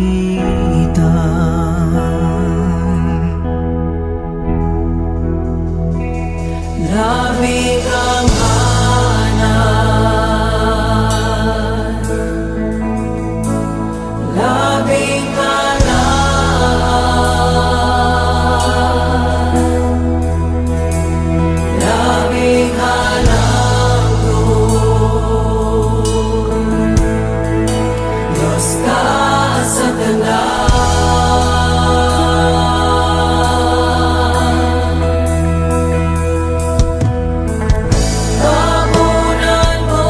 Kasakitan. Labing gamhanan, labing balaan, labing halangdon, Diyos ka sa tanan. Tabunan mo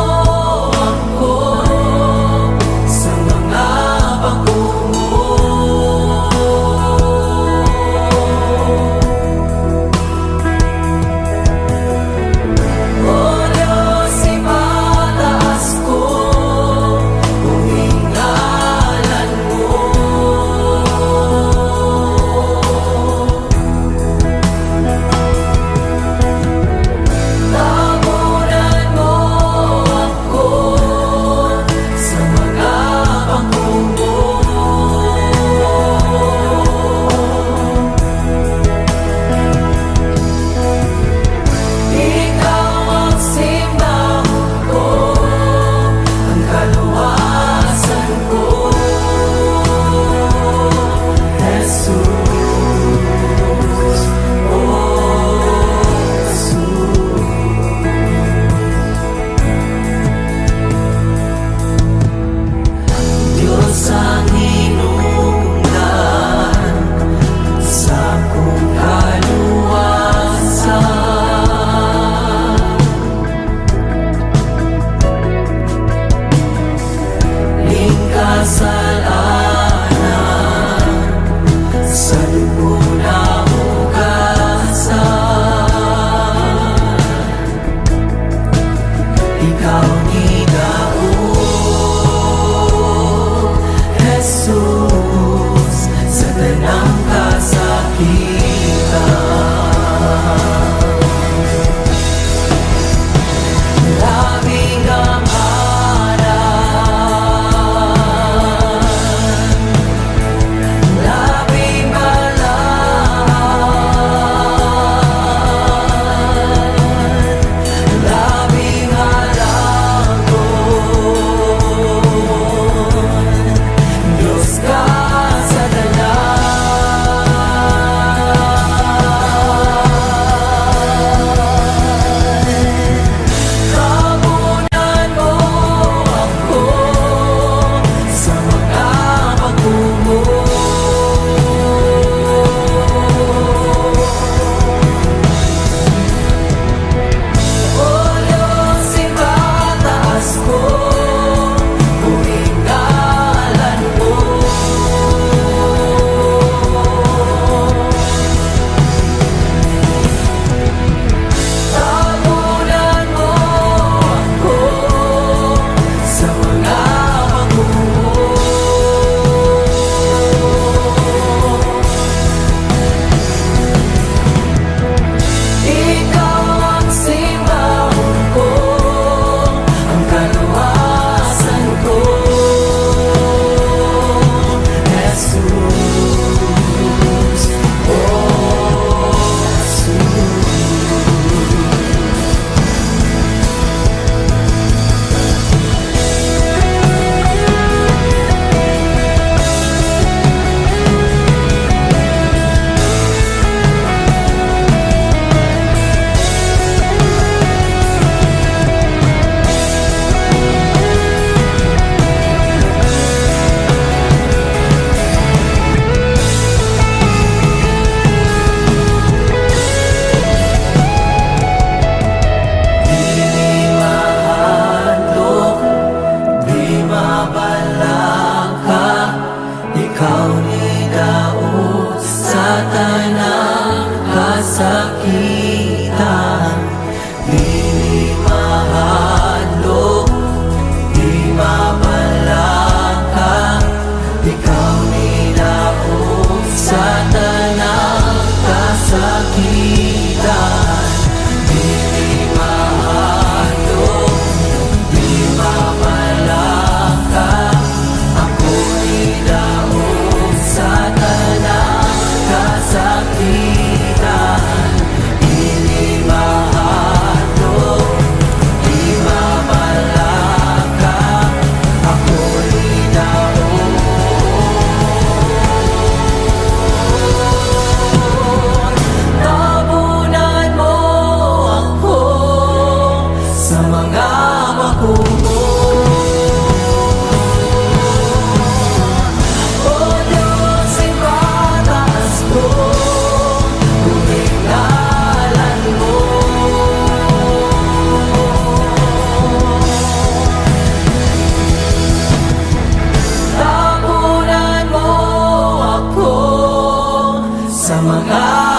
ako sa mga pangako mo. O Diyos, ipataas ko puri'ng ngalan mo. Tabunan mo ako sa mga pangako mo. Ikaw ang simbahon ko, ang kaluwasan ko, Jesus, oh Jesus. Diyos ang hinungdan sa akong kaluwasan. Lingkasalanan sa dugo na hugasan. Ikaw ni Daud, Jesus, sa tanang kasakitan. Labing gamhanan, labing balaan, labing halangdon, Diyos ka sa tanan. Tabunan mo ako sa mga pangako mo. O Diyos, ipataas ko puri'ng ngalan mo. Tabunan mo ako sa mga pangako mo. Ikaw ang simbahon ko, ang kaluwasan ko, Jesus, oh Jesus. Dili mahadlok, di mabalaka, ikaw ni Daud sa tanang kasakitan. Dili mahadlok, di mabalaka, ikaw ni Daud sa tanang kasakitan. Dili mahadlok, di mabalaka, ako ni Daud. Sa mga